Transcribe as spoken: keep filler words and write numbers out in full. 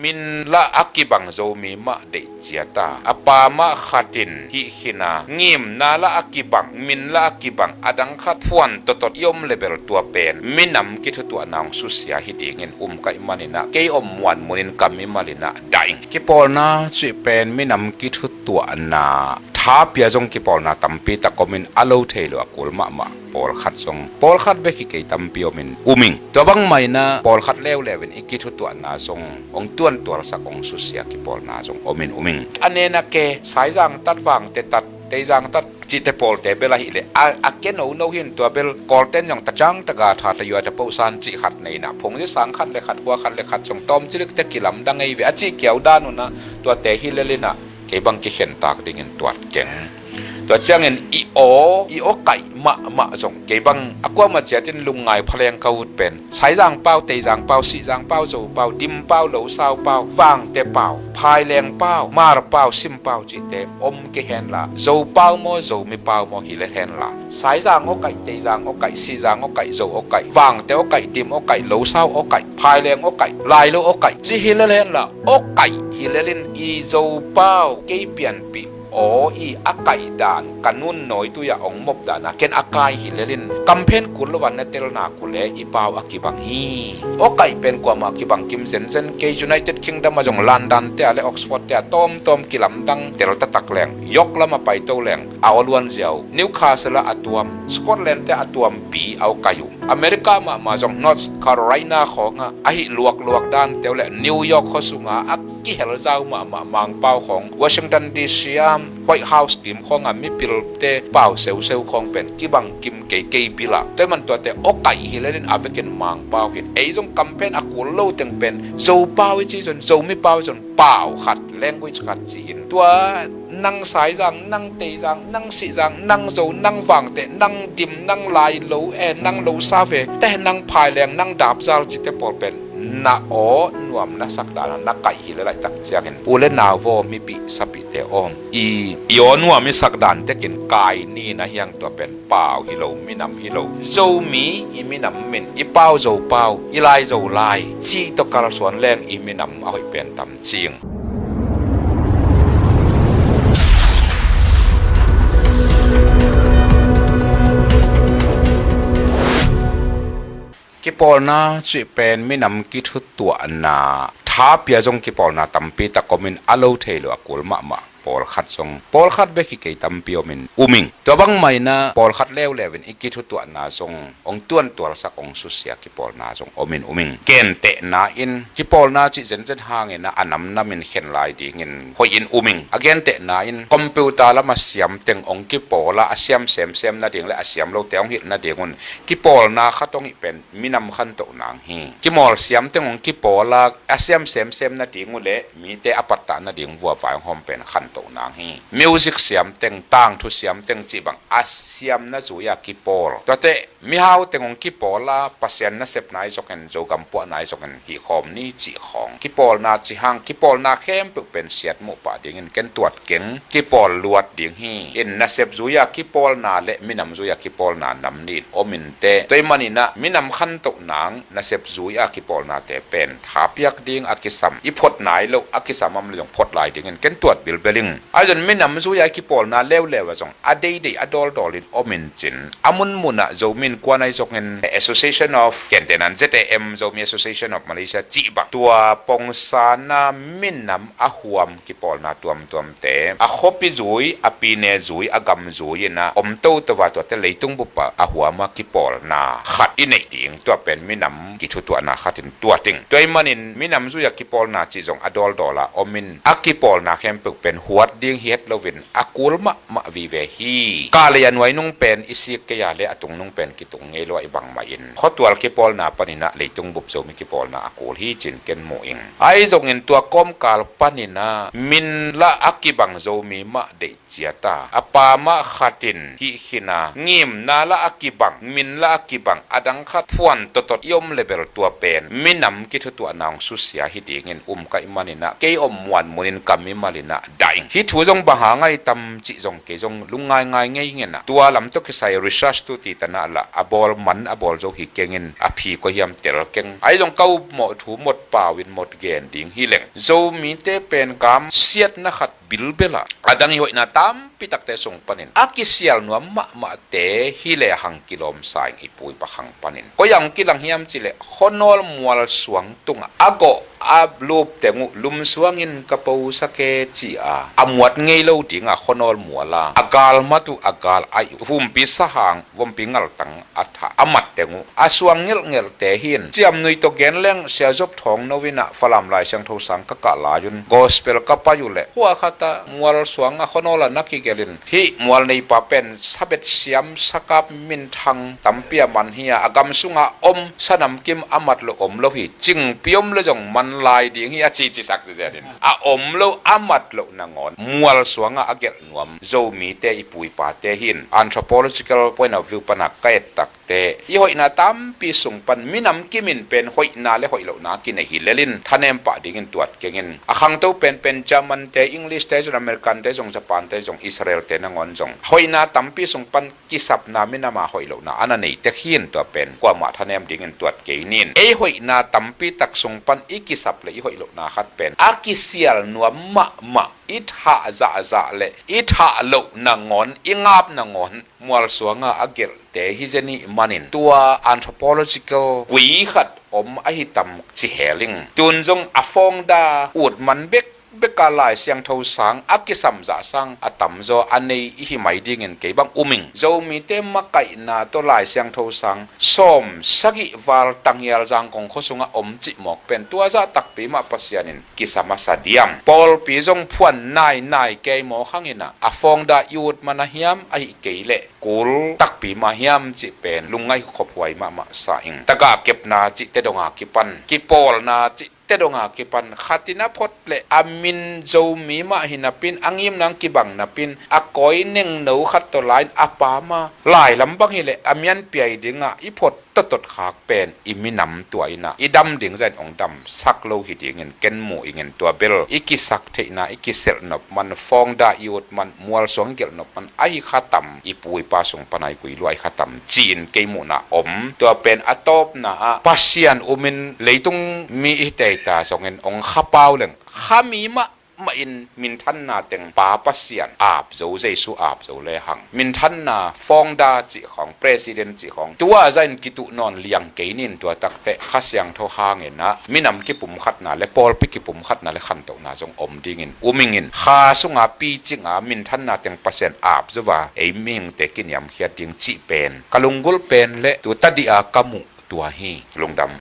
Min lah a kibang Zomi mah deih ciat a, a pa mah khat in hih khin a, ngimna lah a kibang, min lah a kibang, a dang khat phuan tottot i om lebel tua pen minam kithutuahna hong susia hi dingin um ka hih manin ah, kei om muanmun in ka mimal in ah dah ing. Kipawlna cih pen minam kithutuahna tha pia zong kipawlna tampi tak om in, a lo thei lo a kul mahmah pawlkhat zong, pawlkhat bek hi kei, tampi om in um ing. Tua bangmah in ah pawlkhat leuleu in i kithutuahna zong hong tuantualsak, hong susia kipawlna zong om in um ing. A nena ke, Saizang tat, Vangte tat, Teizang tat cihte pawlte bel ahih leh a, a ke nono hi in, tua bel Kawlten zong ta ciang ta ga, tha ta yua ta posan cih khat nei in ah, phungzi sang khat le khat, khua khat le khat zong tawmcilikte kilamdang ei ve a cih kiau dan un ah, tuate hi lel in ah kei bang kikhentak dingin tuat keng. Tua ciangin i aw, i aw kaih mahmah zong kei bang a kuamah ciatin lungngai pha leng ka ut pen, Saizang pau, Teizang pau, Sihzang pau, Zo pau, Dim pau, Losau pau, Vangte pau, Phaileng pau, Mar pau, Sim pau cihte om kei henla, Zo pau maw, Zomi pau maw hi lel henla, Saizang aw kaih, Teizang aw kaih, Sihzang aw kaih, Zo aw kaih, Vangte aw kaih, Dim aw kaih, Losau aw kaih, Phaileng aw kaih, Lailo aw kaih ci hi lel henla, aw kaih hi lel in, i Zo pau kei pianpih aw i a kaih dan, ka nun nawitui ah hong mop dan a ken a kai hi lel in, kamphen kul lo a na telna kul e, i pau a kibang hi. Aw kaih pen kuamah kibang kim zenzen kei, United Kingdom ah zong London te ah le Oxford te ah tawmtawm kilamdang tel taktak leng, York lam a paito leng a aw luanzia uh, Newcastle ah a tuam, Scotland te ah a tuampi a aw kaih uh. America mahmah zong North Carolina khawngah ahih luakluak dante uh le New York khua sungah a kihelzau mahmah Mangpau khawng, Washington D C ah White House kim khawngah mipilte pau seuseu khawng pen kibang kim kei, kei bil ah. Tua ahih man tuate aw kaih hi lel in a vekin Mangpau hi in. Ei zong kamphen a kul lo teng pen Zo pau i ci zong, Zomi pau zong, pau khat, language khat ci in. Tua nang Saizang, nang Teizang, nang Sihzang, nang Zo, nang Vangte, nang Dim, nang Lailo e, nang Losau e, te nang Phaileng, nang Dapzal cihte pawl pen na aw nuam na sak dan a na kaih hi lel laitak ciangin, u le nau vaw, mipih sapihte aw, i, i aw nuam i sak dan tekin kai ni na hiang, tua pen pau hi lo, minam hi lo. Zomi i minam min, i pau Zo pau, i lai Zo lai cih tawh kalsuan leng i minam a hoih pen tam cing. Kipawlna cih pen minam kithutuahna tha pia zong kipawlna tampi tak om in, a lo thei lo a kul mahmah pawlkhat zong, pawlkhat bek hi kei, tampi om in um ing. Tua bangmah in ah pawlkhat leuleu in i kithutuahna zong hong tuantualsak, hong susia kipawlna zong om in um ing. Gentehna in, kipawlna cih zenzen hangin ah a namnam in khen lai dingin hoih in um ing. A gentehna in, computer lam a siam teng hong kipawl a, a siam semsem nading le a siam lote hong hilh nadingun kipawlna khat hong hih pen minam khantoh nang hi. Kimawl siam teng hong kipawl a, a siam semsem nading uh le mite a pattah nading vuavai hong hawm pen khantoh nang hi. Music siam teng, tangthu siam teng cih bang a siamna zui-a kipawl. Tuate mihau teng hong kipawl a, Pasian nasepna ahi zongin, Zogam puahna ahi zongin hih khawm ni cih khawng, kipawlna cih hang, kipawlna khempeuh pen siatmuh pah dingin ken tuat keng, kipawl luat ding hi. In, nasep zui-a kipawlna le minam zui-a kipawlna nam nih in om in teh. Tua ahih manin ah minam khantoh nang, nasep zui-a kipawlnate pen tha piak ding a kisam, i phot nai loh a kisam om le zong phot lai dingin ken tuat bilbel ing. Ahi zong minam zui-a i kipawlna leuleu ah zong a deidei a dawldawl in om in cin, a munmun ah Zomi Innkuan ahi zongin, Association of, gentehna in Z A M, Zomi Association of Malaysia cih bang, tua pongsan a minam a huam kipawlna tuamtuamte, a khuapi zui, a pine zui, a gam zui in ah om toto a, tuate leitung bup ah a huam a kipawlna khat i neih ding, tua pen minam kithutuahna khat in tuat ing. Tua ahih manin minam zui-a kipawlna cih zong a dawldawl a om in, a kipawlna khempeuh pen huat ding hi het loin a kul mahmah vive hi. Kah lei a nuai nung pen i sik kei a le a tung nung pen kitung ngei lo a, i bangmah in khuatual kipawlna panin ah leitung bup Zomi kipawlna a kul hi cin ken mu ing. Ahi zongin tua kawmkal panin ah min lah a kibang Zomi mah deih ciat a, a pa mah khat in hih khin a, ngimna lah a kibang, min lah a kibang, a dang khat phuan tottot i om lebel tua pen minam kithutuahna hong susia hi dingin um ka hih manin ah, kei om muanmun in ka mimal in ah dah Hih thu zong bang hang a i tam cih zong kei zong lungngaingai ngei ngen a, tua lam tawh kisai research tu ti tanah lah a bawl man a bawl zo hi kengin a phi kua hiam tel keng. Ahi zong ka upmawh thu mot pau in mot gen ding hi leng, Zomite pen gam siatna khat bilbel a, a dang i hoihna tampi takte sung panin a kisial nuam mahmahte hi le hang kilawm sa ing, i pu i pa khang panin. Koi ang kilang hiam cih leh khuanawl mual suang tungah a gawh a lup teng uh lum suangin ka posak e ci a, a muat ngei lo ding a khuanawl mual a, a gal mat uh, a gal aih uh, vompi sahang, vompi ngaltang a thah a mat teng uh a suang ngelhngelhte hi in. Ciamnui tawh gen leng Sia Zop Thawng No in ah Falam Lai Siangtho sang ka kah lai un gospel ka pai uh leh khua khat ah mual suang a khuanawl a na kigelh in, hih mual neipa pen sabet siam sakap minthang tampi a man hi a, a gam sunga om sanam kim a mat loh om lo hi, cingpi om le zong man lai ding hi a, ci cisak zezen in, a om lo a mat loh nangawn mual suang a a gelh nuam Zomite, i pu i pate hi in. Anthropological point of view pana ka et tak te, i hoihna tampi sung pan minam kim in pen hoihna le hoih lohna kinei hi lel in thanem pah dingin tuat keng in. A khangto penpen German te, English te zong, American te zong, Japan te zong, Israel te nangawn zong hoihna tampi sung pan kisapna minam a hoih lohna a na nei tek hi in, tua pen kuamah thanem dingin tuat kei ni in. Ei hoihna tampi tak sung pan i kisap le i hoih lohna khat pen a kisial nuam mahmah, i thah zahzah le i thah loh nangawn, i ngap nangawn mual suang a a gelhte hi zen ih manin, tua anthropological kui khat om ahi tam ci hel ing. Tun zong a fawngda ut man bekbek a Lai Siangtho sang a kisam zah sang a tamzaw a nei i hi mai dingin kei bang um ing. Zomite makaihna tawh Lai Siangtho sang sawm sagih val tanghial Zangkong khua sungah om cih mawk pen tua zah takpi mah Pasian in kisam a sa diam? Pawlpi zong phuan nainai kei mawk hang in ah, a fawngda i ut man a hiam, ahih kei leh kul takpi mah hiam cih pen lungngaih khophuai mahmah sa ing. Tagah kepna cihte dong a kipan, kipawlna cihte dong a kipan, khat in a phot leh a min Zomi mah hi napin, a ngimna kibang napin, a kawi nengno khat tawh lai in a pam a, lai lam bang hi leh a mianpiai dingah i phot tottot khak pen i minam tua in ah i dam ding zah in hong damsak lo hi dingin ken mu ing in, tua bel i kisak theihna, i kiselh nop man, fawngda i ut man, mualsuang i gelh nop man ahi kha tam, i pu i pa sung pan a i gui lua ahi kha tam ci-in kei muhna om. Tua pen a tawpna ah Pasian um in leitung mi i hi teita zongin hong kha pau leng, kha mi mah mah in minthanna teng Pa Pasian ap zo, Jesu ap zo le hang, minthanna fawngda cih khawng, president cih khawng, tua zah in kituh nawn liang kei ni in, tua takteh Kha Siangtho hangin ah minam kipumkhatna le pawlpi kipumkhatna le khantohna zong om dingin um ing in, kha sunga picing a minthanna teng Pasian ap zo a ei mihingte kiniamkhiat ding cih pen ka lunggulh pen le tu tadih a ka muh tua hi. Lungdam.